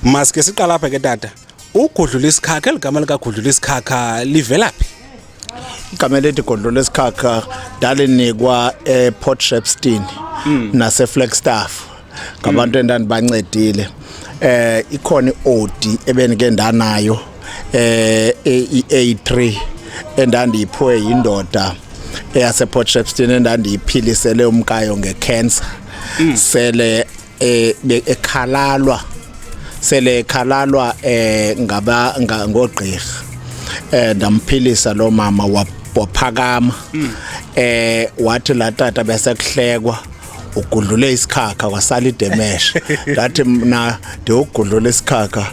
Maske siqala apha ke tata. Ugudlula isikhakha, eli gama likagudlula isikhakha livela phi? Igama elithi Godlula isikhakha ndalinikwa ePort Shepstone naseFlagstaff ngabantu endandibancedile. Ikhona iOdi ebenike ndanayo, i-A3, endandiyiphiwe yindoda eyasePort Shepstone endandiyiphilisele umkayo ngecancer, sele ekhalalwa, sele ekhalalwa ngaba ngogqirha. Ndamphilisa lo mama, waphakama. Wathi la tata bese kuhlekwa, ugudlule isikhakha kwasala idemeshe. Ndathi mna ndiwugudlula isikhakha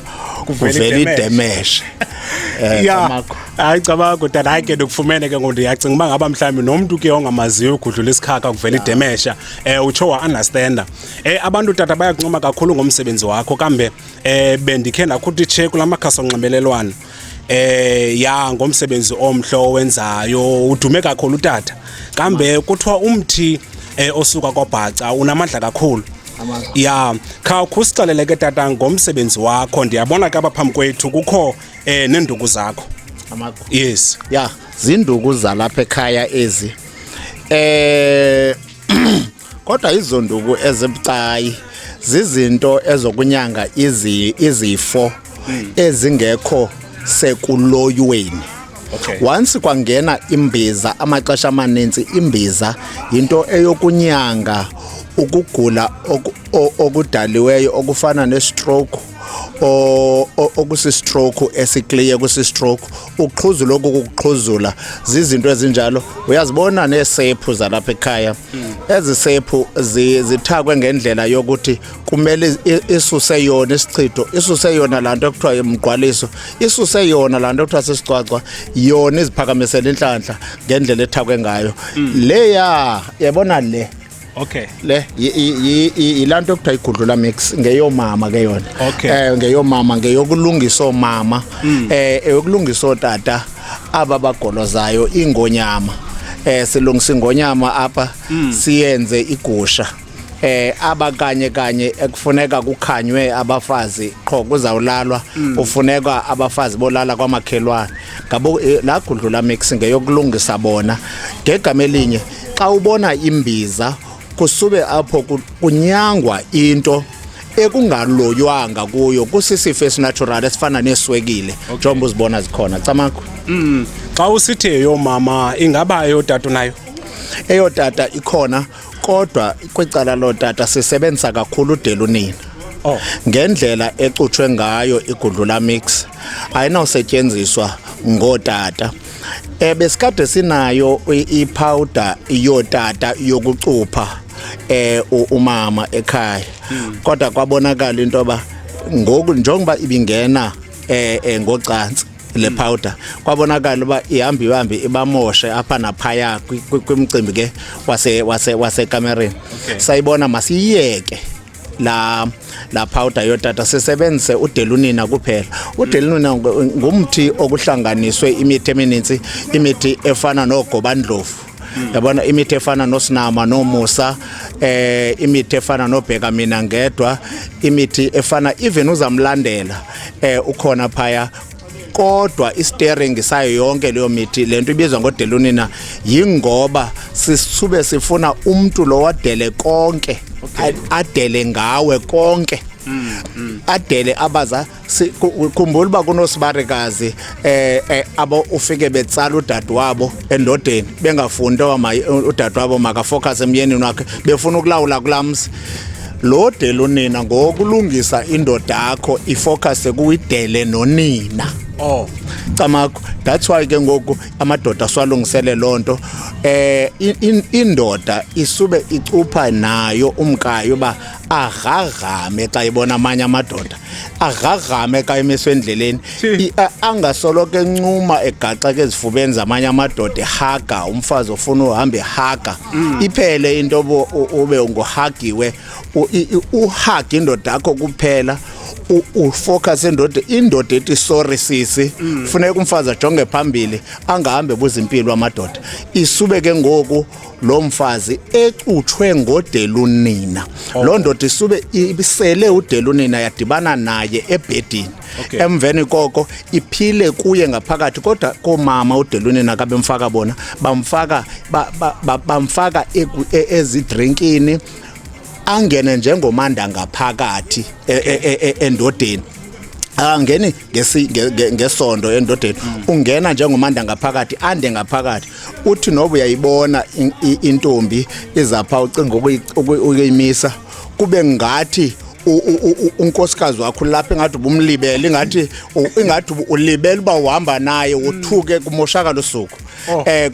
kuvela kuvela idemeshe. Idemeshe. Camakho. Hayi, cabanga tata, hayi ke ndikufumene ke ngoku. Ndiyacinga uba ngaba mhlawumbi nomntu ke ongamaziyo ugudlula isikhakha kuvela idemesha, utsho wa-understanda. Abantu tata bayakuncoma kakhulu ngomsebenzi wakho. Kambe bendikhe ndakhuthi tshe kula makhasi onxibelelwano ya ngomsebenzi omhle owenzayo. Udume kakhulu tata. Kambe kuthiwa umthi osuka kwaBhaca unamandla kakhulu. Ya, khawukhusixelele ke tata ngomsebenzi wakho. Ndiyabona ke apha phambi kwethu kukho neenduku zakho. Amakho. Yes. Ya, zinduku zalapha ekhaya ezi. Kodwa izonduku ezibucayi zizinto ezokunyanga izifo ezingekho sekuloyweni. Once kwangena imbiza, amaxesha amaninzi imbiza yinto eyokunyanga ukugula okudaliweyo okufana nestroke, okusistroke esikliye, kusistroke, ukuqhuzula, okukuqhuzula, zizinto ezinjalo. Uyazibona neesephu zalapha ekhaya, ezi sephu zithakwe ngendlela yokuthi kumele isuse yona isichitho, isuse yona laa nto ekuthiwa imgqwaliso, isuse yona laa nto ekuthiwa sisicwacwa, yona iziphakamisela inhlanhla ngendlela ethakwe ngayo leya. Yabona le? Le yilaa nto ekuthiwa igudlula mix, ngeyomama ke yona. Ngeyomama, ngeyokulungisa oomama, eyokulungisa ootata aba bagolozayo, ingonyama. Silungisa ingonyama apha, siyenze igusha. Aba kanye kanye ekufuneka kukhanywe abafazi qho kuzawulalwa, kufuneka abafazi bolala kwamakhelwane ngabo. Laa gudlula mix ngeyokulungisa bona. Ngegama elinye, xa ubona imbiza kusube apho kunyangwa into ekungaloywanga kuyo, kusisifo esinatural esifana neswekile, njengoba uzibona zikhona, camakho. Xa usithi eyomama, ingaba eyotata nayo? Eyotata ikhona, kodwa kwicala lootata sisebenzisa kakhulu udelunina. Ngendlela ecutshwe ngayo igudlula mix ayinawusetyenziswa ngootata. Besikade sinayo ipowder yotata yokucupha umama ekhaya, kodwa kwabonakala into yoba ngoku njengoba ibingena ngocantsi le powder, kwabonakala uba ihamba ihambe ibamoshe apha naphaya kwimicimbi ke wase wasekamereni. Sayibona masiyiyeke la powder yotata, sisebenzise udelunina kuphela. Udelunina ngumthi okuhlanganiswe imithi emininzi, imithi efana nogobandlovu, yabona, imithi efana nosinama nomusa, imithi efana nobheka mina ngedwa, imithi efana even uzamlandela ukhona phaya. Kodwa isteering sayo yonke leyo mithi, lento ibizwa ngodelunina, yingoba sisube sifuna umuntu lo wadele konke, adele ngawe konke, adele abaza. Khumbula uba kunosibarikazi abo ufike betsala udadewabo endodeni, bengafuni into yoba udadewabo makafocus emyenini wakhe, befuna ukulawula kulaa mzi. Lo delunina ngokulungisa indoda yakho ifocus kuyidele nonina. Camakho, that's why ke ngoku amadoda siwalungisele loo nto. Indoda isube icupha nayo umkayo uba agragame xa ibona amanye amadoda, agragame xa emiswe endleleni, angasoloko encuma, egaxeka ezifubeni zamanye amadoda, ehaga umfazi ofuna uhamba ehaga. Iphele into ube unguhagiwe, uhage indoda yakho kuphela. Ufocus endoda, indoda ethi sorry sisi, funeka umfazi ajonge phambili, angahambe buzimpilo amadoda. Isube ke ngoku lo mfazi ecutshwe ngodelunina. Loo ndoda isube ibisele udelunina, yadibana naye ebhedini. Emveni koko iphile kuye ngaphakathi, kodwa koomama udelunina kabemfaka bona bamfaka bamfaka ezidrinkini, angene njengomanda ngaphakathi endodeni. Angeni ngesondo endodeni, ungena njengomanda ngaphakathi, ande ngaphakathi. Uthi noba uyayibona intombi izapha, ucinga ukuyimisa, kube ngathi unkosikazi wakho lapha, ingathi ubumlibele, ingathi ulibele uba uhamba naye, wothuke, kumoshakala usuku.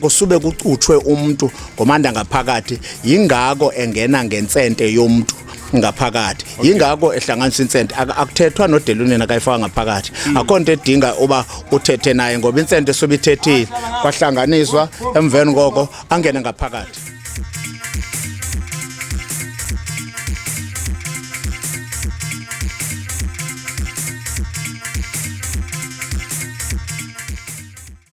Kusube kucutshwe umuntu ngomanda ngaphakathi, yingako engena ngentsente yomuntu ngaphakathi, yingako ehlanganisa insente. Akuthethwa nodelunina akayifaka ngaphakathi. Akho nto edinga uba uthethe naye, ngoba insente sobe ithethile, kwahlanganiswa, emveni koko angene ngaphakathi.